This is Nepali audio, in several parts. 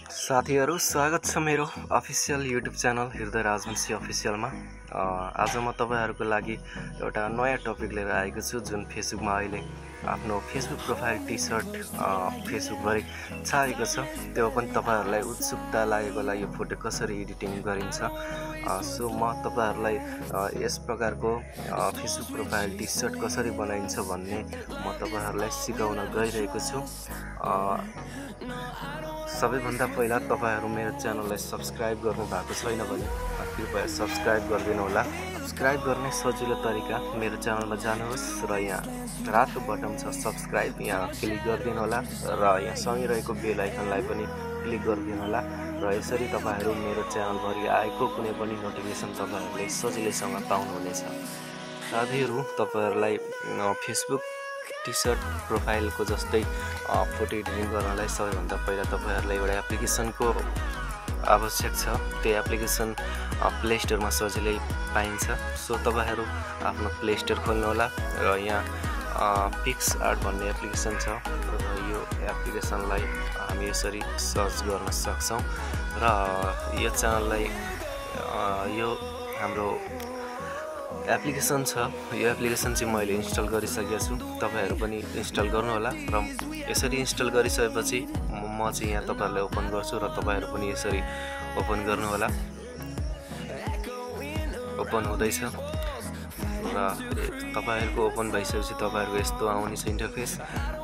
साथीहरु स्वागत छ मेरो अफिसियल युट्युब च्यानल हृदय राजवंशी अफिसियलमा। आज म तपाईहरुको लागि एउटा नयाँ टपिक लिएर आएको छु, जुन फेसबुकमा अहिले आफ्नो फेसबुक प्रोफाइल टी-शर्ट फेसबुकभरि छाएको छ। त्यो पनि तपाईहरुलाई उत्सुकता लागेको होला, यो फोटो कसरी एडिटिङ गरिन्छ। सो म तपाईहरुलाई यस प्रकारको फेसबुक प्रोफाइल टी-शर्ट कसरी बनाइन्छ भन्ने म तपाईहरुलाई सिकाउन गइरहेको छु। सबैभन्दा पहिला तपाईहरु मेरो च्यानललाई सब्स्क्राइब गर्नु भएको छैन भने कृपया सब्स्क्राइब गरिदिनु होला। सब्स्क्राइब गर्ने सजिलो तरिका, मेरो च्यानलमा जानुहोस् र यहाँ रातो बटन छ सब्स्क्राइब, यहाँ क्लिक गरिदिनु होला र यहाँ सँगै रहेको बेल आइकनलाई पनि क्लिक गरिदिनु होला। र यसरी तपाईहरु मेरो च्यानलभरि आएको कुनै पनि नोटिफिकेसन तपाईहरुले सजिलैसँग पाउनुहुनेछ। साथीहरु, तपाईहरुलाई फेसबुक टी-शर्ट प्रोफाइलको जस्तै फोटो एडिटिङ गर्नलाई सबैभन्दा पहिला तपाईहरुलाई एउटा एप्लिकेसनको आवश्यक छ। त्यो एप्लिकेसन प्ले स्टोरमा सजिलै पाइन्छ। सो तपाईहरु आफ्नो प्ले स्टोर खोल्नु होला र यहाँ पिक्सआर्ट भन्ने एप्लिकेसन छ र यो एप्लिकेसनलाई हामी यसरी सर्च गर्न सक्छौं र यो च्यानललाई यो हाम्रो एप्लिकेसन छ। यो एप्लिकेसन चाहिँ मैले इन्स्टल गरिसकेको छु, तपाईहरु पनि इन्स्टल गर्नु होला। र यसरी इन्स्टल गरिसकेपछि म चाहिँ यहाँ तपाईहरुलाई ओपन गर्छु र तपाईहरु पनि यसरी ओपन गर्नु होला। ओपन हुँदैछ र तपाईहरुको ओपन भइसकेपछि तपाईहरुको यस्तो आउनेछ इन्टरफेस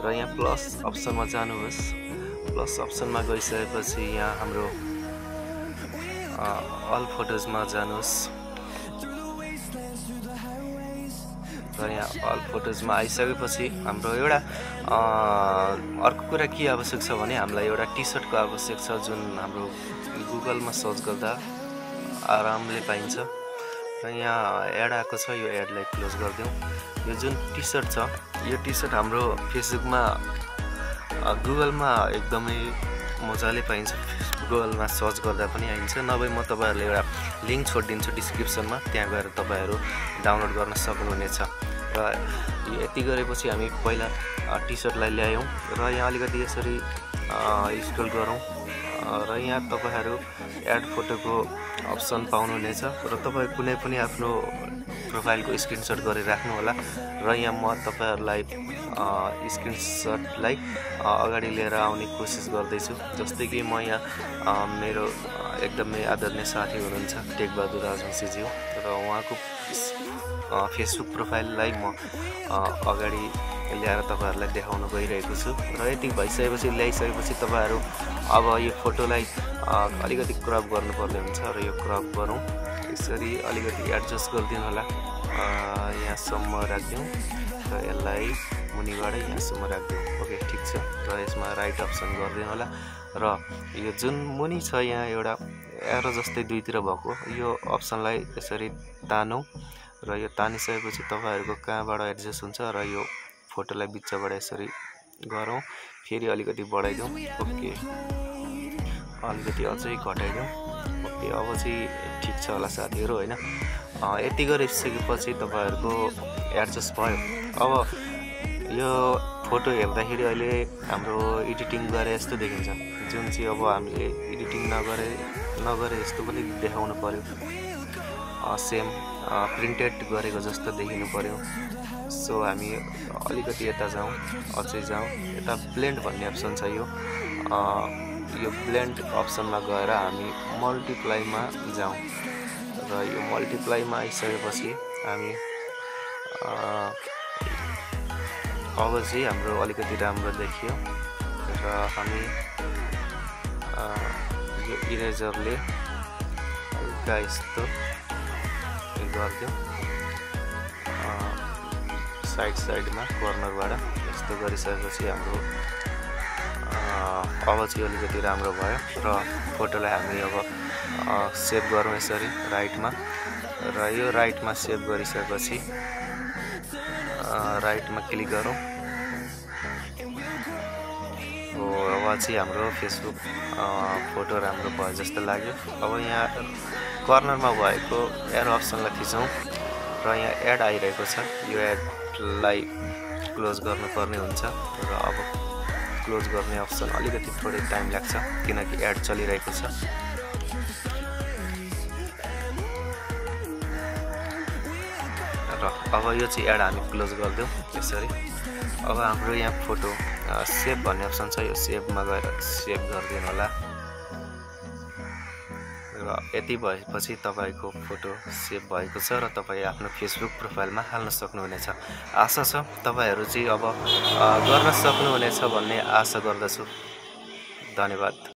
र यहाँ प्लस अप्सनमा जानुहोस्। प्लस अप्सनमा गइसकेपछि यहाँ हाम्रो अल फोटोजमा जानुहोस् र यहाँ अल फोटोजमा आइसकेपछि हाम्रो एउटा अर्को कुरा के आवश्यक छ भने हामीलाई एउटा टी-शर्टको आवश्यक छ, जुन हाम्रो गुगलमा सर्च गर्दा आरामले पाइन्छ। र यहाँ एड आएको छ, यो एडलाई क्लोज गरिदिउँ। यो जुन टी-शर्ट छ, यो टी-शर्ट हाम्रो फेसबुकमा गुगलमा एकदमै मजाले पाइन्छ। गुगलमा सर्च गर्दा पनि आइन्छ, नभए म तपाईहरुलाई एउटा लिंक छोडिदिन्छु डिस्क्रिप्सनमा, त्यहाँ गएर तपाईहरु डाउनलोड गर्न सक्नुहुनेछ। र यति गरेपछि हामी पहिला टी-शर्टलाई ल्यायौं र यहाँ अलिकति यसरी स्क्रल गरौँ र यहाँ तपाईहरु एड फोटोको अप्सन पाउनुहुनेछ र तपाई कुनै पनि आफ्नो प्रोफाइलको स्क्रिनशट गरेर राख्नु होला। र यहाँ म तपाईहरुलाई स्क्रिनशटलाई अगाडि लिएर आउने कोसिस गर्दैछु। जस्तै कि म यहाँ मेरो एकदमै आदरणीय साथी हुनुहुन्छ टेकबहादुर राजवंशीज्यू र उहाँको फेसबुक प्रोफाइललाई म अगाडि ल्याएर तपाईहरुलाई देखाउन गइरहेको छु। र यति भइसकेपछि ल्याइसकेपछि तपाईहरु अब यो फोटोलाई अलिकति क्रप गर्नुपर्ने हुन्छ र यो क्रप गरौँ। यसरी अलिकति एडजस्ट गरिदिनु होला, यहाँसम्म राख्दिउँ र यसलाई मुनिबाट यहाँसम्म राख्दिउँ। ओके, ठिक छ। र यसमा राइट अप्सन गरिदिनु होला र यो जुन मुनि छ यहाँ एउटा एरो जस्तै दुईतिर भएको यो अप्सनलाई यसरी तानौँ र यो तानिसकेपछि तपाईहरुको कहाँबाट एडजस्ट हुन्छ र यो फोटोलाई बिचबाट यसरी गरौँ, फेरि अलिकति बढाइदिउँ। ओके, अलिकति अझै घटाइदिउँ। ओके, अब चाहिँ ठिक छ होला साथीहरु, हैन? यति गरिसकेपछि तपाईहरुको एडजस्ट भयो। अब यो फोटो हेर्दाखेरि अहिले हाम्रो एडिटिङ गरे जस्तो देखिन्छ, जुन चाहिँ अब हामीले एडिटिङ नगरे जस्तो पनि देखाउनु पर्यो। सेम प्रिन्टेड गरेको जस्तो देखिनु पर्यो। सो हामी अलिकति यता जाउँ, अझै जाउँ। यता ब्लेन्ड भन्ने अप्सन छ, यो ब्लेन्ड अप्सनमा गएर हामी मल्टिप्लाईमा जाउँ र यो मल्टिप्लाईमा आइसकेपछि हामी अब चाहिँ हाम्रो अलिकति राम्रो देखियो र हामी यो इरेजरले हल्का यस्तो गरिदिउँ साइडमा कर्नरबाट। यस्तो गरिसकेपछि हाम्रो अब चाहिँ अलिकति राम्रो भयो र फोटोलाई हामी अब सेभ गरौँ यसरी राइटमा। र यो राइटमा सेभ गरिसकेपछि राइटमा क्लिक गरौँ। अब चाहिँ हाम्रो फेसबुक फोटो राम्रो भयो जस्तो लाग्यो। अब यहाँ कर्नरमा भएको एरो अप्सनलाई थिचौँ र यहाँ एड आइरहेको छ, यो एडलाई क्लोज गर्नुपर्ने हुन्छ र अब क्लोज गर्ने अप्सन अलिकति थोरै टाइम लाग्छ किनकि एड चलिरहेको छ। र अब यो चाहिँ एड हामी क्लोज गरिदिउँ यसरी। अब हाम्रो यहाँ फोटो सेभ भन्ने अप्सन छ, यो सेभमा गएर सेभ गरिदिनु होला। र यति भएपछि तपाईको फोटो सेभ भएको छ र तपाईँ आफ्नो फेसबुक प्रोफाइलमा हाल्न सक्नुहुनेछ। आशा छ तपाईहरू चाहिँ अब गर्न सक्नुहुनेछ भन्ने आशा गर्दछु। धन्यवाद।